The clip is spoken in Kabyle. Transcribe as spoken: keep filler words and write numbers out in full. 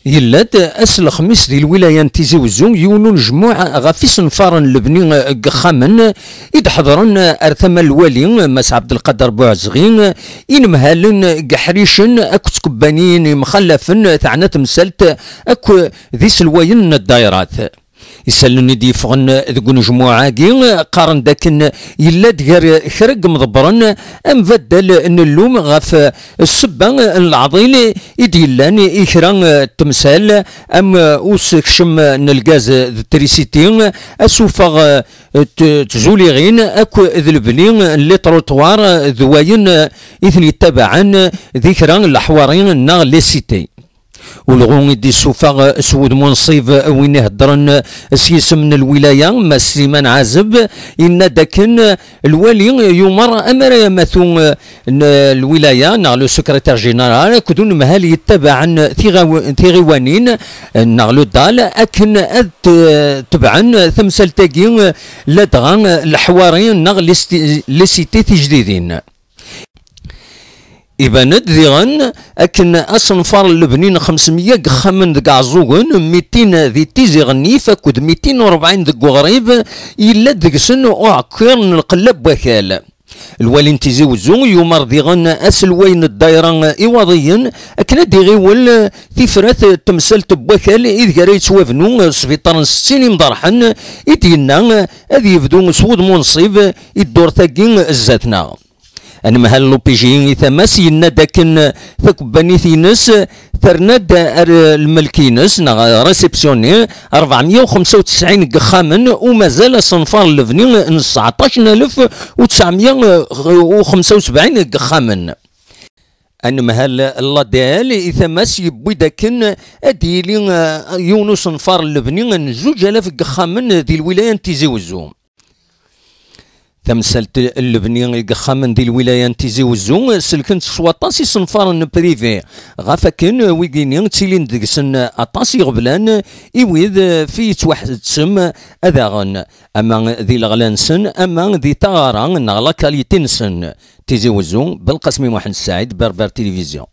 Yella-d ass n lexmis di lwilaya n Tizi Wezzu yiwen unejmuɛ ɣef isenfaren n lebni n yexxamen i d-ḥeḍren ar tama n lwali Mass Ɛebdelqader Buɛezɣi, inemhalen deg iḥricen akked tkebbaniyin yemxallafen teɛna temsalt akk d iselwayen n ddayrat. Isallen i d-yeffɣen deg unejmuɛ-agi qqaren-d akken yella-d gar kra n yimḍebbren ambaddal n llum ɣef ssebba n leɛḍil i d-yellan i kra n temsal am usekcem n lgaz d trisiti, asuffeɣ n tzuliɣin akk d lebni n les trottoirs d wayen i ten-yettabaɛen di kra n leḥwari neɣ les cités. Ulɣu i d-issufeɣ s wudem unṣib win iheddren s yisem n lwilaya, Mass Sliman Ɛazeb, yenna-d akken lwali yumer amara amatu n lwilaya neɣ le secrétaire général akked unemhal yettabaɛen tiɣaw-, tiɣiwanin neɣ le dal akken ad t-, tebɛen tamsalt-agi ladɣa leḥwari neɣ les cités tijdidin. Iban-d diɣen akken asenfar n lebni n xemsemya n yexxamen deg Ɛeẓẓugen, mitin di Tizi Ɣennif akked mitin u rebɛin deg Uɣrib, yella-d deg-sen uɛekkiṛ n lqella n wakal. Lwali n Tizi Wezzu yumer diɣen aselway n ddayra Iwaḍiyen akken ad d-iɣiwel tifrat n temsalt n wakal ideg ara yettwabnu sbiṭar n settin imḍerḥen, i d-yenna ad yebdu s wudem unṣib i ddurt-agi zdat-neɣ. Anemhal n l'O P G i tama-s yenna-d akken takebbanit-ines terna-d ar lmelk-ines neɣ réceptionné rebɛemya u xemsa u tesɛin n yexxamen, u mazal asenfar n lebni n sseɛṭac n alef u tesɛemya u xemsa u sebɛin n yexxamen. Anemhal n l'A D L i tama-s yewwi-d akken ad d-yili, eh, yiwen usenfar n lebni n zuǧ alaf n yexxamen di lwilaya n Tizi Wezzu. Tamsalt n lebni n yexxamen di lwilaya n Tizi Wezzu selkent s waṭas isenfaren n privé, ɣef akken wigini ttilin deg-sen aṭas iɣeblan i wid fi yettwaḥettem ad aɣen, ama di leɣla-nsen ama di taɣara neɣ la qualité-nsen. Tizi Wezzu, Belqasmi Muḥend Saɛid, Berber Télévision.